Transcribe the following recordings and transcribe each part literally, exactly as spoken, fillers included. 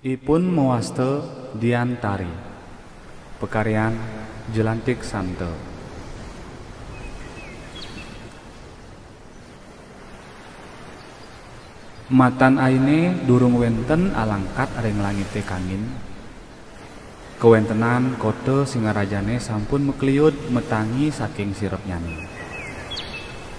Ipun mawasta Dian Tari. Pakaryan Jelantik Santa. Matan ainé durung wénten alangkat ring langité kangin, kawéntenan kota Singarajané sampun makliud matangi saking sirepnyané.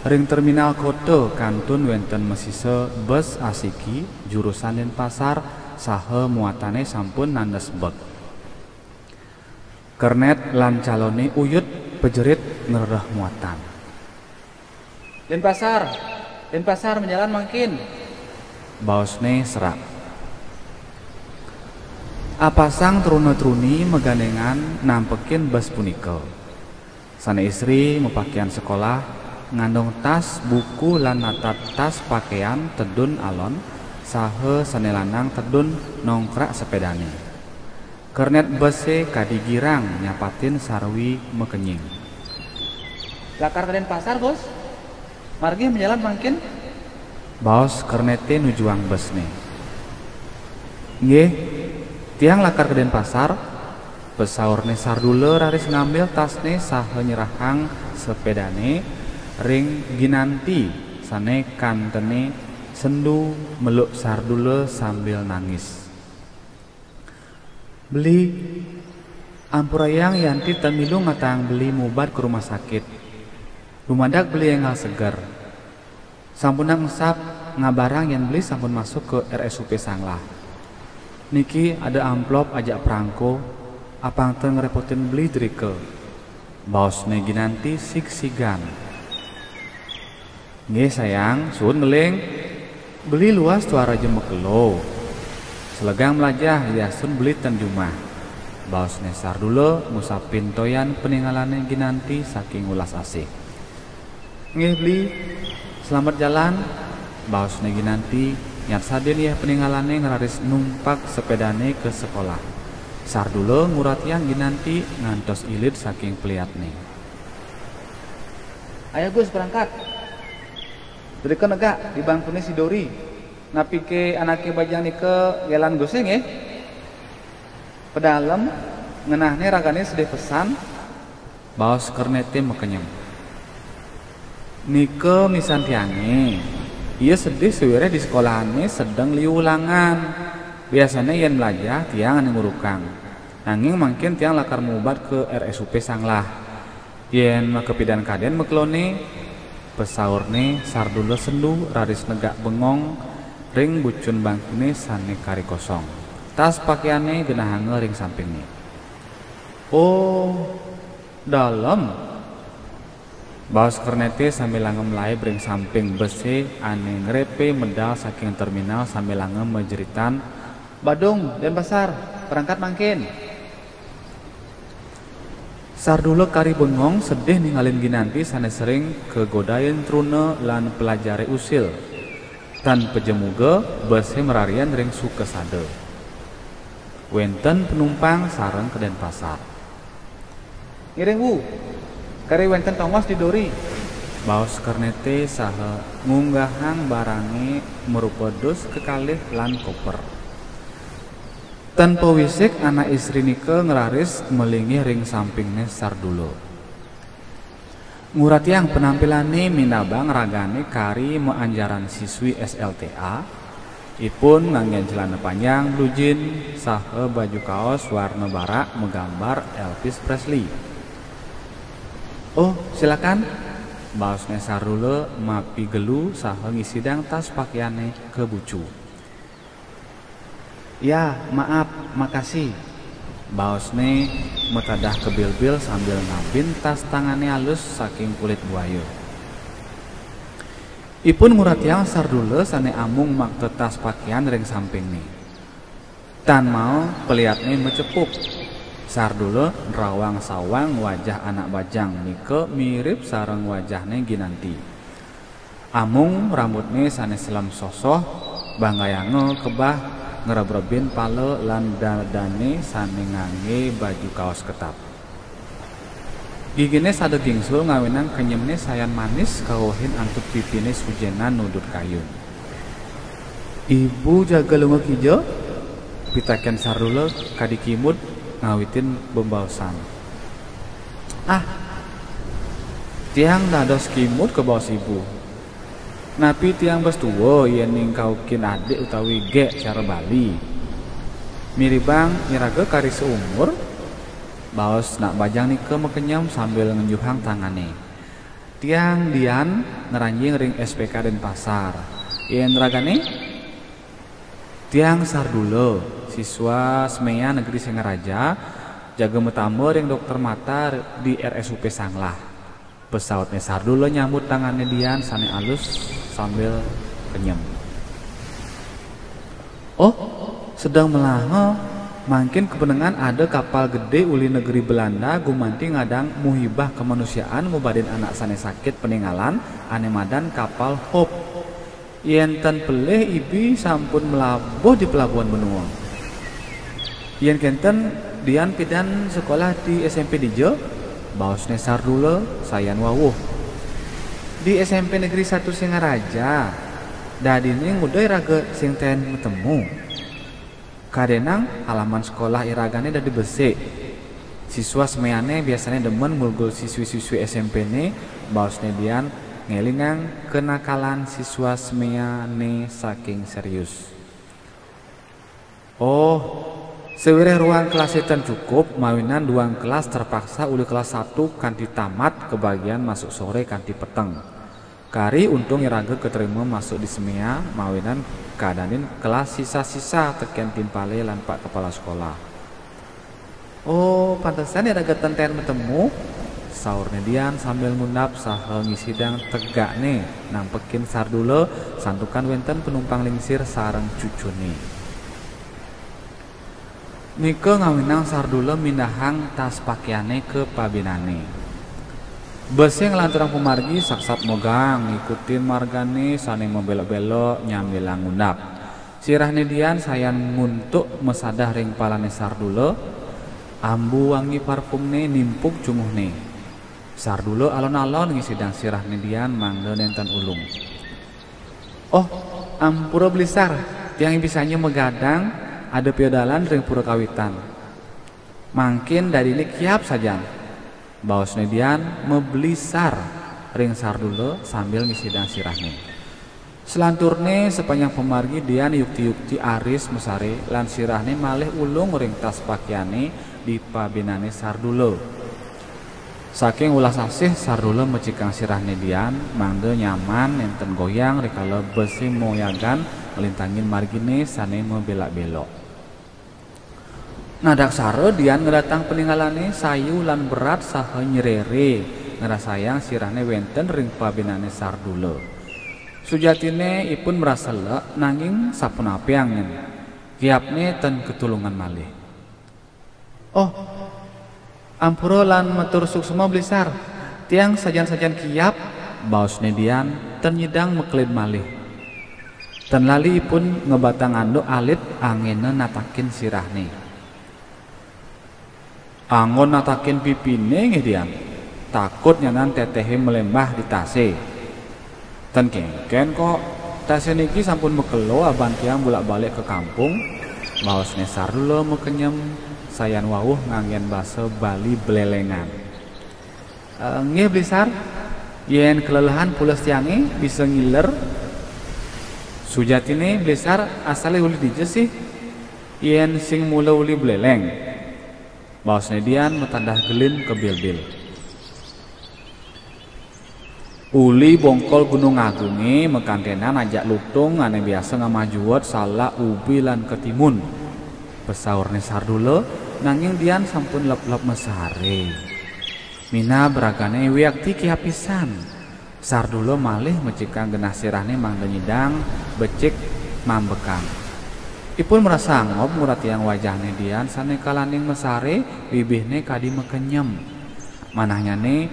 Ring terminal kota kantun wénten masisa bus asiki jurusan Dénpasar saha muatané sampun nandes bek. Kernet lan caloné uyut pajerit ngrereh muatan. "Dénpasar, Dénpasar, majalan mangkin," baosné serak. Apasang truna-truni magandéngan nampekin bus punika. Sané istri mapakian sekolah, ngandung tas, buku, lan natap tas pakéan tedun alon, saha sané lanang tedun nongkrak sepédané. Kernet busé kadi girang nyapatin sarwi makenying. "Lakar ka Dénpasar, Gus. Margi majalan mangkin," baos kerneté nujuang busné. "Nggih, tiang lakar ka Dénpasar," pasaurné Sardula raris ngambil tasné saha nyerahang sepédané ring Ginanti sané kantené sendu meluk Sardula sambil nangis. "Beli, ampurayang Yanti tan milu ngataang Beli mubad ka rumah sakit. Dumadak Beli énggal seger. Sampunang engsap ngabarang yén Beli sampun masuk ka R S U P Sanglah. Niki ada amplop ajak prangko, apang ten ngrepotin Beli drika," baosné Ginanti sigsigan. "Nggih, sayang, suud ngeling. Beli luas tuara ja makelo. Selegang mlajah, yadiastun Beli ten jumah," baosné Sardula ngusapin toyan paningalané Ginanti saking welas asih. "Nggih, Beli. Slamet jalan," baosné Ginanti, nyat sadin yéh paningalané ngraris numpak sepédané ka sekolah. Sardula nguratiang Ginanti ngantos ilid saking peliatné. "Ayo, Gus, berangkat. Drika negak di bangkuné si Dori. Napiké anaké bajang nika ngélan Gusé, nggih? Pedalem ngenahné ragané sedih pesan," baos kerneté makenyem. "Nika misan tiangé. Ia sedih sawiréh di sekolahané sedeng liu ulangan. Biasané yén mlajah tiang ané ngurukang. Nanging mangkin tiang lakar mubad ka R S U P Sanglah. Yén makapidan kadén makeloné," pasaurné Sardula sendu raris negak bengong ring bucun bangkuné sané kari kosong. Tas pakéané genahanga ring sampingné. "Oh, dalem," baos kerneté sambilanga malaib ring samping busé ané ngrépé medal saking terminal sambilanga majeritan, "Badung, Dénpasar, berangkat mangkin." Sardula kari bengong sedih ningalin Ginanti sané sering kagodain truna lan pelajaré usil. Tan pajemuga busé mararian ring Sukasada. Wénten panumpang sareng ka Dénpasar. "Ngiring, Wu. Kari wénten tongos di Dori," baos kerneté saha ngunggahang barangé marupa dus kekalih lan koper. Tan pawisik anak istri nika ngraris malinggih ring sampingné Sardula. Nguratiang penampilané minabang ragané kari maanjaran siswi S L T A, ipun nganggén celana panjang blue jean saha baju kaos warna barak magambar Elvis Presley. "Oh, silakan," baosné Sardula mapigelu saha ngisidang tas pakéané ka bucu. "Ya, maaf, makasih," baosné matadah kebilbil sambil ngabin tas tangané alus saking kulit buaya. Ipun nguratiang Sardula sané amung makta tas pakéan ring sampingné. Tan mao peliatné macepup. Sardula nrawang sawang wajah anak bajang nika mirip sareng wajahné Ginanti. Amung rambutné sané selem sosoh, banggayanga kebah ngrebrebin pala lan dadané sané nganggé baju kaos ketat. Giginé sada gingsul ngawinang kenyemné sayan manis kawehin antuk pipiné sujénan nudut kayun. "Ibu jaga lunga kija?" Pitakén Sardula kadi kimud ngawitin bebaosan. "Ah, tiang dados kimud," kabaos ibu. "Napi tiang bes tua yén ningkaukin adik utawi gék cara Bali? Miribang iraga kari seumur," baos nak bajang nika makenyem sambil ngenjuhang tangané. "Tiang Dian ngranjing ring S P K Denpasar. Yén ragané?" "Tiang Sardula, siswa SMEA Negeri Singaraja, jaga matamba ring dokter mata di R S U P Sanglah," pasautné Sardula nyambut tangané Dian sané alus sambil kenyem. "Oh, sedeng melaha, mangkin kabenengan ada kapal gedé uli negeri Belanda gumanti ngadang muhibah kamanusiaan ngubadin anak sané sakit paningalan ané madan kapal Hope. Yén tan pelih ibi sampun malabuh di pelabuhan benua. Yén kénten, Dian pidan sekolah di S M P dija?" baosné Sardula sayan wawuh. "Di S M P Negeri Satu Singaraja. Dadiné ngudiné iraga sing taén matemu. Kadénang halaman sekolah iragané dadi besik. Siswa SMEA-né biasané demen ngulgul siswi-siswi S M P-né," baosné Dian ngélingang kenakalan siswa SMEA-né saking serius. "Oh, sawiréh ruang kelasé tan cukup, mawinan duang kelas terpaksa uli kelas satu kanti tamat kabagian masuk soré kanti peteng. Kari untung iraga katerima masuk di SMEA, mawinan kadanin kelas sisa-sisa tekén timpalé lan Pak Kepala Sekolah." "Oh, pantesan iraga tan taén matemu," saurné Dian sambil ngundap saha ngisidang tegakné nampekin Sardula, santukan wénten panumpang lingsir sareng cucuné. Nika ngawinang Sardula mindahang tas pakiané ka pabinané. Besé nglanturang pamargi saksat megang ngikutin margané sané mabélok-bélok nyambilang ngundap. Sirahné Dian sayan nguntuk masadah ring palané Sardula, ambu wangi parfumné nimpug cunguhné. Sardula alon-alon ngisidang sirahné Dian mangda nénten ulung. "Oh, ampura Bli Sar, tiang ibi sanja magadang ada piodalan ring Pura Kawitan. Mangkin dadiné kiap sajan," baosné Dian mabli sar ring Sardula sambil ngisidang sirahné. Salanturné sapanjang pamargi Dian yukti-yukti aris masaré lan sirahné malih ulung ring tas pakiané di pabinané Sardula. Saking welas asih Sardula mecikang sirahné Dian, mangda nyaman nénten goyang rikala besé moyagan nglintangin marginé sané mabélak-bélok. Nadaksara Dian ngredatang paningalané sayu lan berat saha nyeréré ngrasayang sirahné wénten ring pabinané Sardula. Sujatiné ipun marasa lek, nanging sapunapiang nyen, kiapné tan katulungan malih. "Oh, ampura lan matur suksma Bli Sar. Tiang sajan-sajan kiap," baosné Dian tan nyidang makelid malih. Tan lali ipun ngebatang anduk alit anggéna natakin sirahné. "Anggon natakin pipiné nggih, Dian. Takut nyanan tetéhé malémbah di tasé. Tan kénkén kok, tasé niki sampun makelo aban tiang bulak-balik ka kampung," baosné Sardula makenyem sayan wawuh nganggén basa Bali bléléngan. "Eh, nggih, Bli Sar. Yén kalelahan pules tiangé bisa ngiler." "Sujatiné, Bli Sar, asalé uli dija sih yén sing mula uli Bléléng?" baosné Dian matandah gelin ka bilbil. "Uli bongkol Gunung Agungé makantenan ajak lutung ané biasa ngamah juet salak ubi lan ketimun," pasaurné Sardula, nanging Dian sampun leplep masaré. Minab ragané wiakti kiap pisan. Sardula malih mecikang genah sirahné mangda nyidang becik mambekang. Ipun marasa angob nguratiang wajahné Dian sané kalaning masaré, bibihné kadi makenyem. Manahnyané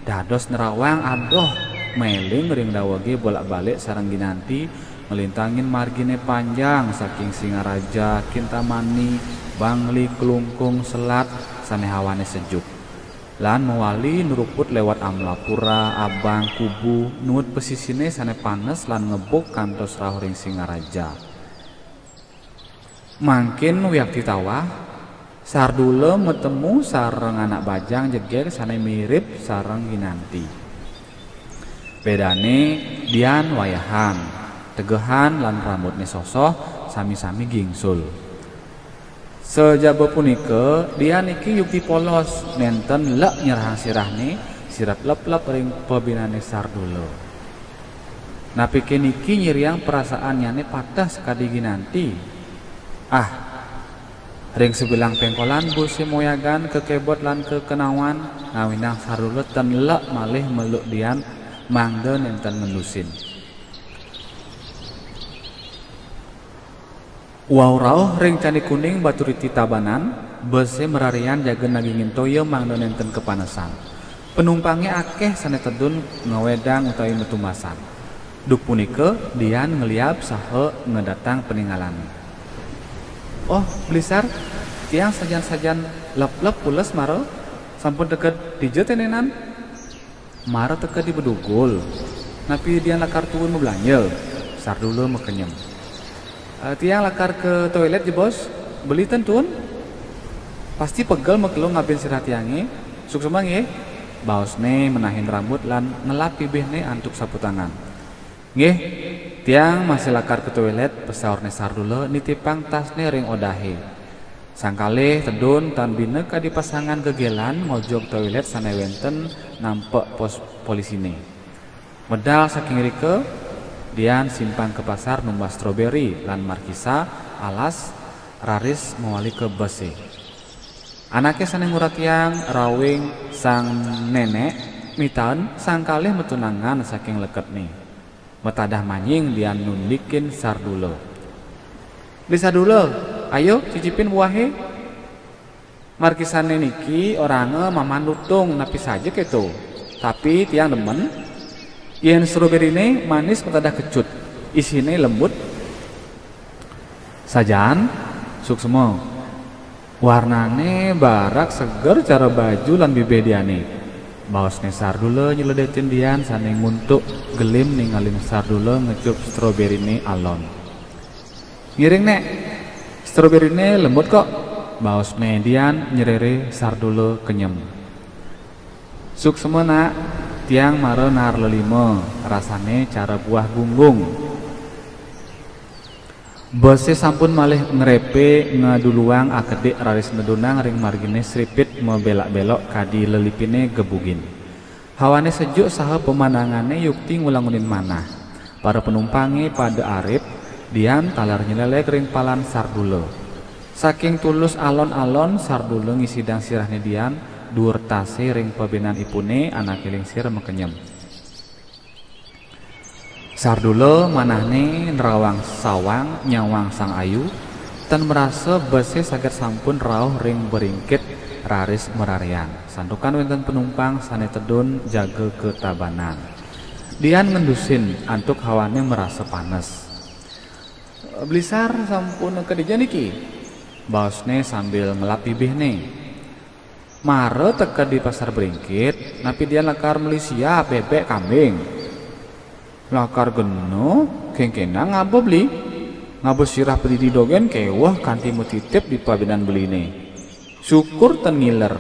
dados nerawang adoh méling ring dawegé bolak-balik sareng Ginanti, nglintangin marginé panjang saking Singaraja, Kintamani, Bangli, Klungkung, Selat, sané hawané sejuk. Lan mawali nruput léwat Amlapura, Abang, Kubu, nuut pasisiné sané panes lan ngebug kantos rauh ring Singaraja. Mangkin wiakti tawah, Sardula matemu sareng anak bajang jegég sané mirip sareng Ginanti. Bédané Dian wayahan, tegehan lan rambutné sosoh sami-sami gingsul. Sajaba punika, Dian niki yukti polos nénten lek nyerahang sirahné, sirep leplep ring pabinané Sardula. Napiké niki nyiriang perasaannyané pateh sakadi Ginanti? Ah, ring sabilang péngkolan busé moyagan kakébet lan kakenawan, ngawinang Sardula ten lek malih meluk Dian mangda nénten ngendusin. Wau rauh ring Candi Kuning Baturiti Tabanan, busé mararian jaga nagingin toya mangda nénten kapanesan. Panumpangé akéh sané tedun ngawédang utawi matumbasan. Duk punika, Dian ngliab saha ngedatang paningalané. "Oh, Bli Sar, tiang sajan-sajan leplep pules mara, sampun teked dija tenénan?" "Mara teked di Bedugul. Napi Dian lakar tuun mablanja?" Sardula makenyem. "Eh, tiang lakar ka toilet jebos. Beli ten tuun? Pasti pegel makelo ngabin sirah tiangé. Suksma nggih," baosné menahin rambut lan ngelap bibihné antuk sapu tangan. "Nggih, tiang masih lakar ka toilet," pasaurné Sardula nitipang tasné ring odahé. Sang kalih tedun tan bina kadi pasangan gegélan ngojog toilet sané wénten nampek pos polisiné. Medal saking rika, Dian simpang ka pasar numbas stroberi lan markisa, alas, raris mawali ka busé. Anaké sané nguratiang rawing sang nénék mitaen sang kalih matunangan saking leketné. Matadah manying Dian nundikin Sardula. "Bli Sardula, ayo cicipin buahé. Markisané niki orahanga maman lutung napi saja kéto. Tapi tiang demen. Yén stroberiné manis matadah kecut, isiné lembut." "Sajan, suksma. Warnané barak seger cara baju lan bibih Diané," baosné Sardula nyeledetin Dian sané nguntuk gelim ningalin Sardula ngecup stroberiné alon. "Ngiring, Nék. Stroberiné lembut kok," baosné Dian nyerere Sardula kenyem. "Suksma, Nak. Tiang mara naar lelima, rasané cara buah gunggung." Busé sampun malih ngrépé ngeduluang akedik raris nedunang ring marginé sripit mabelak-belok kadi lelipiné gebugin. Hawané sejuk saha pemandangané yukti ngulangunin manah. Para penumpangé pada arip, Dian taler nyelelek ring palan Sardula. Saking tulus alon-alon Sardula ngisidang sirahné Dian duur tasé ring pabinan ipuné anaké lingsir makenyem. Sardula manahné nerawang sawang nyawang sang ayu, tan marasa busé saget sampun rauh ring beringkit raris mararian. Santukan wénten penumpang sané tedun jaga ka Tabanan. Dian ngendusin antuk hawané marasa panes. "Bli Sar sampun ka dija niki?" baosné sambil ngelap bibihné. "Mara teka di Pasar Beringkit, napi Dian lakar meli siap, bébék, kambing?" "Lakar gena, kéngkénang ngaba, Bli. Ngaba sirah padidi dogén kéweh kanti matitip di pabinan beliné. Syukur tan ngiler."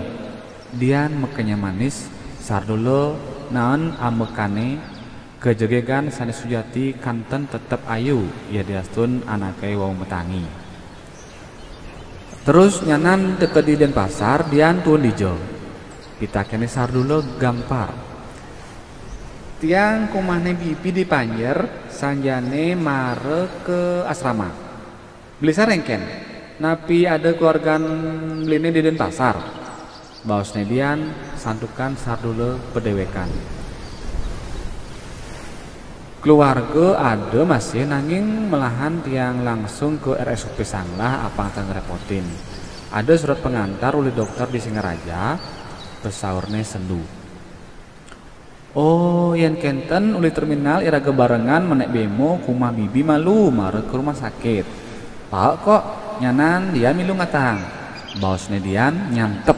Dian makenyem manis, Sardula naen ambekané, kajegégan sané sujati kanten tetep ayu, yadiastun anaké wau matangi. "Terus nyanan teka di Denpasar, Dian tuun dija?" pitakéné Sardula gampar. "Tiang ka umahné bibi di Panjer, sanjané mara ka asrama." "Beli Sar éngkén, napi ada keluargan beliné di Denpasar?" baosné Dian, santukan Sardula padéwékan. "Keluarga ada masih, nanging malahan tiang langsung ka R S U P Sanglah, apang tan ngrepotin. Ada surat pengantar uli dokter di Singaraja," pasaurné sendu. "Oh, yén kénten uli terminal iraga barengan menék bémo ka umah bibi malu mara ka rumah sakit." "Paek kok, nyanan Dian milu ngatang," baosné Dian nyantep.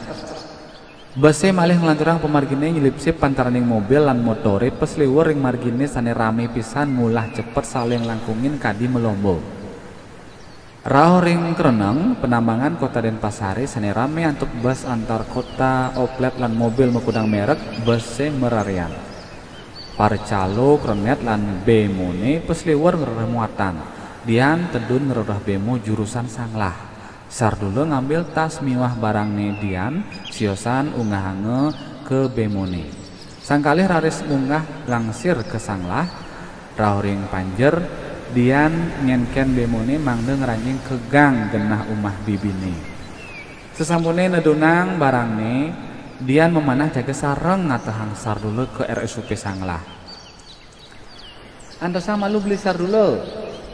Busé malih nglanturang pamarginé nyelipsip pantaraning mobil lan motoré pasliwer ring marginé sané ramé pisan ngulah cepet saling langkungin kadi malomba. Rauh ring kreneng penambangan Kota Denpasare sane rame antuk bes antar kota, oplet lan mobil makudang merek, bese mararian. Parcalo, krenet lan bemone pasliwer ngrereh muatan. Dian tedun ngrereh bemo jurusan Sanglah. Sardula ngambil tas miwah barangne Dian, siosan unggahanga ka bemone. Sang kalih raris munggah langsir ka Sanglah. Rauh ring panjer, Dian ngenken bemone mangda ngranjing ka gang genah umah bibine. Sasampune nedunang barangne, Dian mamanah jaga sareng ngatehang Sardula ka R S U P Sanglah. "Antosang malu Beli Sardula.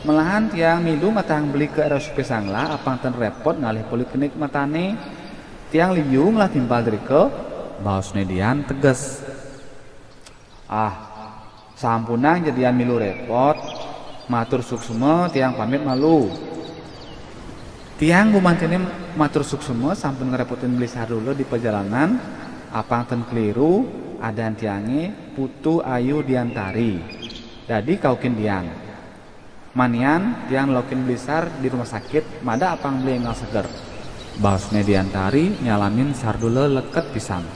Melahan tiang milu ngatehang Beli ka R S U P Sanglah, apang ten repot ngalih poliklinik matane. Tiang liu ngelah timpal drika," baosne Dian teges. "Ah, sampunang ja Dian milu repot. Matur suksma, tiang pamit malu." "Tiang gumantine matur suksma sampun ngrepotin Beli Sardula di pajalanan, apang ten kliru, adan tiange Putu Ayu Diantari. Dadi kaukin Dian. Manian tiang nelokin Beli Sar di rumah sakit, madak apang Beli engal seger," baosne Diantari nyalamin Sardula leket pisan.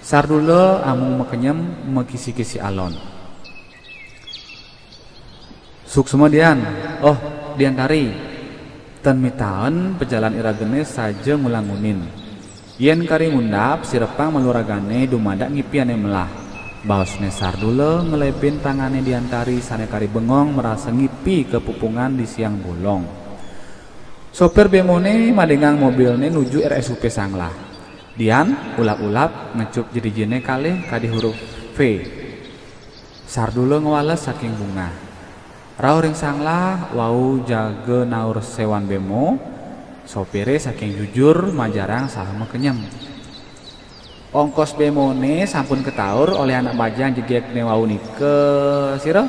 Sardula amung makenyem makisi-kisi alon. "Suksma Dian, oh, Diantari, ten mitaen pajalan iragane saja ngulang-ngunin. Yen kari ngundap, sirepang malu ragane dumadak ngipi ane melah," baosne Sardula ngelebin tangane Diantari sane kari bengong marasa ngipi ka pupungan di siang bolong. Sopir bemone madingang mobilne nuju R S U P Sanglah. Dian ulap-ulap ngecup jerijine kalih kadi huruf V. Sardula ngwales saking bungah. Rauh ring Sanglah wau jaga naur sewan bemo, sopire saking jujur majarang saha makenyem. "Ongkos bemone sampun kataur olih anak bajang jegegne wau nika, sira?"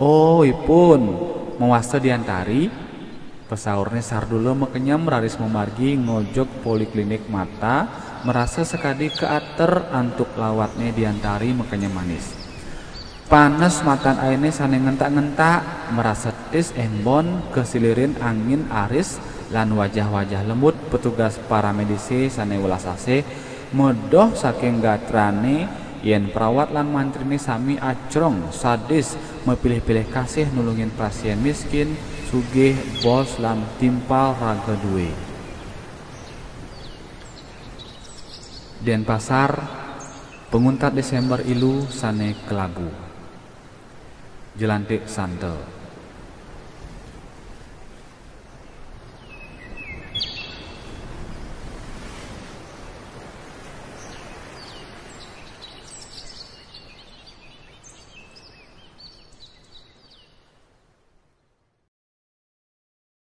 "Oh, ipun, mawasta Diantari," pasaurne Sardula makenyem raris mamargi ngojog poliklinik mata, marasa sakadi kaater antuk lawatne Diantari makenyem manis. Panes matan aine sane ngentak-ngentak, marasa tis embon kasilirin angin aris lan wajah-wajah lembut petugas paramedise sane welas asih, medoh saking gatrane yen perawat lan mantrine sami acrong, sadis, mapilih-pilih kasih nulungin pasien miskin, sugih, bos, lan timpal raga due. Denpasar, panguntat Desember ilu sane kalabu. Jelantik Santa.